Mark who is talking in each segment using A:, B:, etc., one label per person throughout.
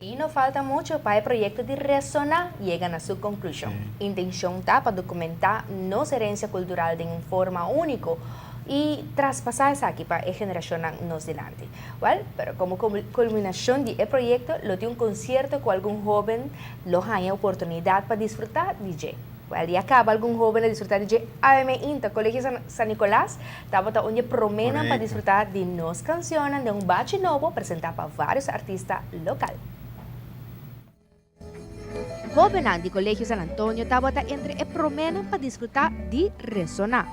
A: I no falta muchu pa e proyekto di Resoná yega na su konklushon. Intenshon ta pa dokumentá nos herensia kultural den un forma úniko i traspasá esaki pa e generashonnan nos dilanti. Wèl, pero komo kulminashon di e proyekto lo tin un konsierto ku algun hóben lo haña oportunidat pa disfrutá di dje. Wèl, ya kaba algun hóben a disfrutá di dje. AME Inta, Kolegio San Nicolas, tabata un di e proménan pa disfrutá di nos kansionnan den un bachi nobo presentá pa vários artista lokal. Hóbennan di Kolegio San Antonio tabata entre e proménan pa disfrutá di Resoná.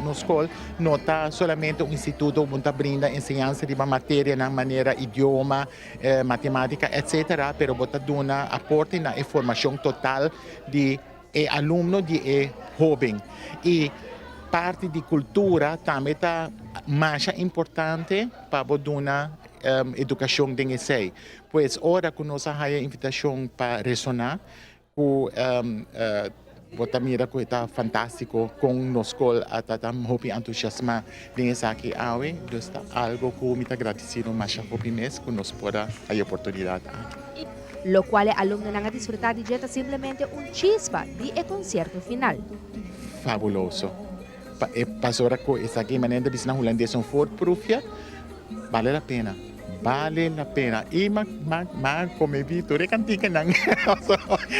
B: Nos skol no ta solamente un instituto ku ta brinda enseñansa riba materianan manera idioma, matemátika, etcetera, pero bo ta duna aporte na e formashon total di e alumno, di e hoben. I parti di kultura tambe ta masha importante pa bo duna edukashon den esei. Pues ora ku nos a haya invitashon pa Resoná ku bo ta mira ku e ta fantástiko kon nos skol a ta ta hopi entusiasmá den esaki awe. Dus ta algo ku mi ta gradisido masha hopi mes ku nos por a haya oportunidat aki.
A: Lokual e alumnonan a disfrutá di dje ta simplemente un chispa di e konsierto final.
B: Fabuloso. Pa e pasora ku esaki manera ta bisa na hulandes un voorproefje, bale la pena. Bale la pena. I ma ma ma kome bi tur e kantikanan.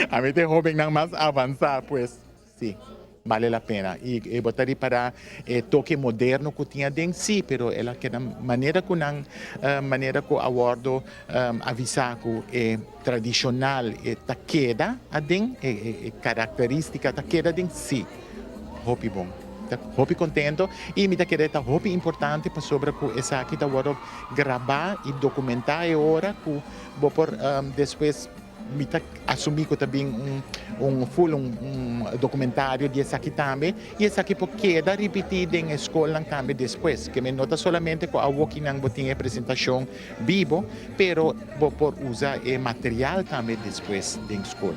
B: Ami ta e hobennan mas avansá pues. Sí, bale la pena. I e bo ta ripará e toke moderno ku tin aden? Sí, pero el a keda manera ku nan, manera ku a wòrdu avisá ku e tradishonal e ta keda aden, e karakterístika ta keda aden? Sí, hopi bon. Ta hopi kontento i mi ta kere ta hopi importante pasobra ku esaki ta wòrdu grabá i dokumentá e ora ku bo por despues. Mi ta asumí ku ta bin un un full un un dokumentario di esaki tambe i esaki por keda ripití den e skolnan tambe despues. Ke men no ta solamente ku awokinan bo tin e presentashon bibo, pero bo por usa e material tambe despues den skol.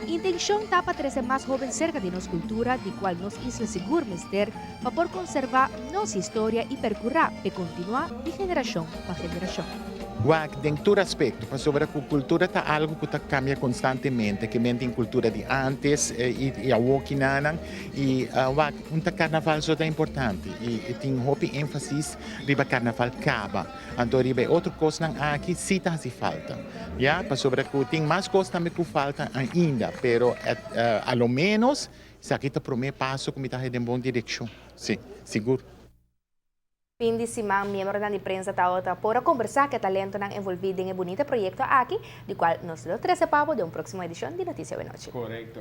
A: Intenshon ta pa trese mas hoben serka di nos kultura di kual nos isla sigur mester pa por konservá nos historia i perkurá p'e kontinuá di generashon pa generashon.
B: Wak den tur aspekto, pasobra ku kultura ta algu ku ta kambia konstantemente, ke men tin kultura di ántes i awor kinanan, i wak un ta karnaval so ta importante i tin hopi énfasis riba karnaval kaba, anto riba e otro kosnan aki si ta hasi falta, ya, pasobra ku tin mas kos tambe ku falta ainda, pero a lo ménos esaki ta promé paso ku mi ta haña den bon direkshon, si, sigur.
A: Fin di siman miembronan di prensa tabata por a kombersá ku e talentonan envolví den e bunita proyekto aki, di kual nos lo trese pa bo den un próksimo edishon di Notisia Awenochi.
C: Korekto.